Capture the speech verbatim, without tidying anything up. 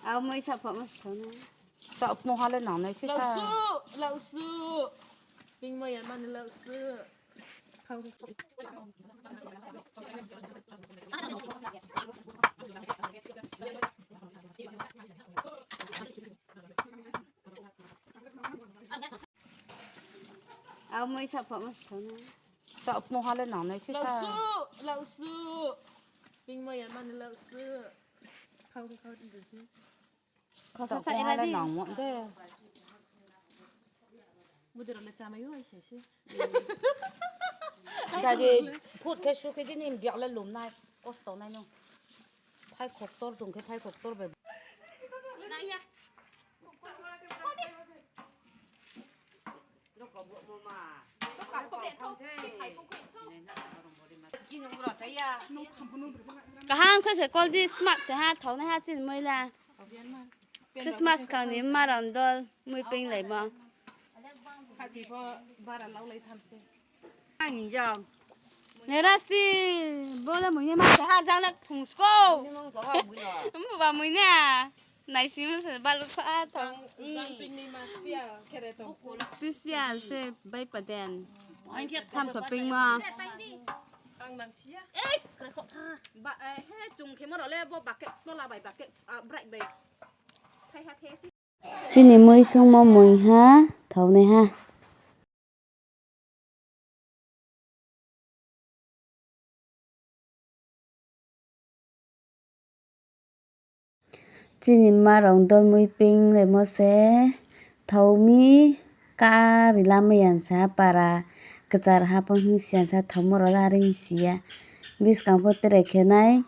Abo moi sa pha mas thang nai. Taoh pung ha le nang nai se sa. Lausu, lausu. Ping moi ya mani lausu. Abo moi sa pha mas thang nai. Taoh pung ha le nang nai se sa. Lausu, lausu. Ping moi ya mani lausu. Khau khau di se. Khasa sa era di. Nang mo de. Mudi rao le chamai o ai se se. Jadi, phut khe su khe di ni biak le lum nai, kosto nai no. Phai khoktor tong khe phai khoktor bai. Kaham khe se call di smart se ha, thao nai ha chini moi la. Christmas kang ni mma rao ni dol mui ping laimo. Nai Rasti, bo le mui ni ma se ha jang le phung sko. Mba mui na. Naising se balu kha a tong. Special se bai paden. Tham so ping ma. Ba, eh, he chung khemo rao le bo bucket tola bai bucket, ah, bright bai. Chini mui sungmo mui ha, thao nai ha. Chini mma rao dol mui ping laimo se, thao mi kari lamai ya sa para kchar ha pho hing si ya sa thaomo rao la ring si ya. Buskang pho tre khe nai,